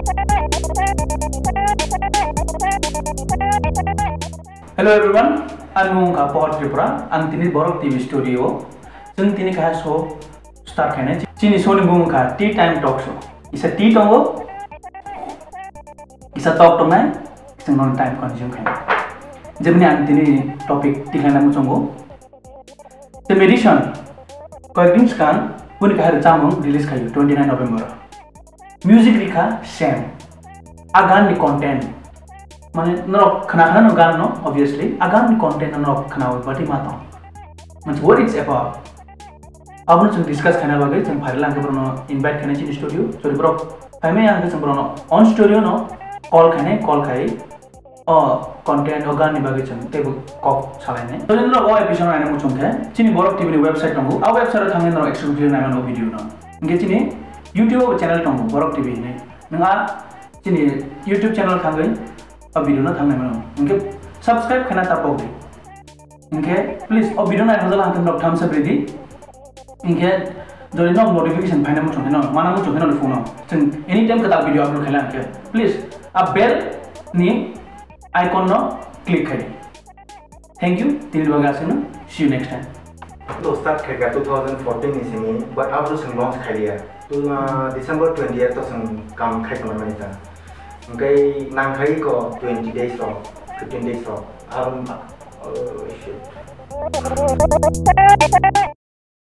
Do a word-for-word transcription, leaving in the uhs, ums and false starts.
Hello everyone, ang mung kha Pohor Tripura, ang tini Borok T V studio. Chwng tini kaha show start khainai. Chini show ni bumung kha Tea Time Talk Show. Isa tea tongo, isa talk tongnai, chwng non time consume khainai. Jemni ang tini topic tikhlaina muchungo. The Magician, koyekdin swkang boni kaha rwchapmung release khaio twenty nine November. Music rikha same. A gan ni content, mane norok khna khna no gan no, obviously a gan ni content no norok khna wi bati ma tong. Mane what it's about. Abono chwng discuss khaina bagwi chwng phairwla hwnkhe borokno invite khainai chini studio. Sorry, borok phaimaya hwnkhe chwng borokno on studio no call khainai, call khai o content o gan ni bagwi chwng teibo kok salainai. Jodi norok o episode naina muchung khe chini Borok T V ni website tongo. A website o thangwi norok exclusively naimano o video no. Hwnkhe chini YouTube o channel tongo Borok T V hinwi. Nwng a chini YouTube channel thangwi o video no thang naimano. Hwnkhe subscribe khaina ta pok di. Hwnkhe please o video naithok jala hwnkhe norok thumbs up ridi. Hwnkhe jodi nok notification phaina muchung khe no, mana muchung khe no phone no. Chwng anytime kwtal video upload khaila hwnkhe please a bell ni icon no click khai. Thank you, tini bagwi aswkno. See you next time. To start khaikha two thousand fourteen ni simi, but abo chwng launch khailiya. To, ah, December twentieth to chwng kam khai tongmani ta. Hwnkhe nang khai ko twenty days rok, fifteen days rok. Aro, oh, shit.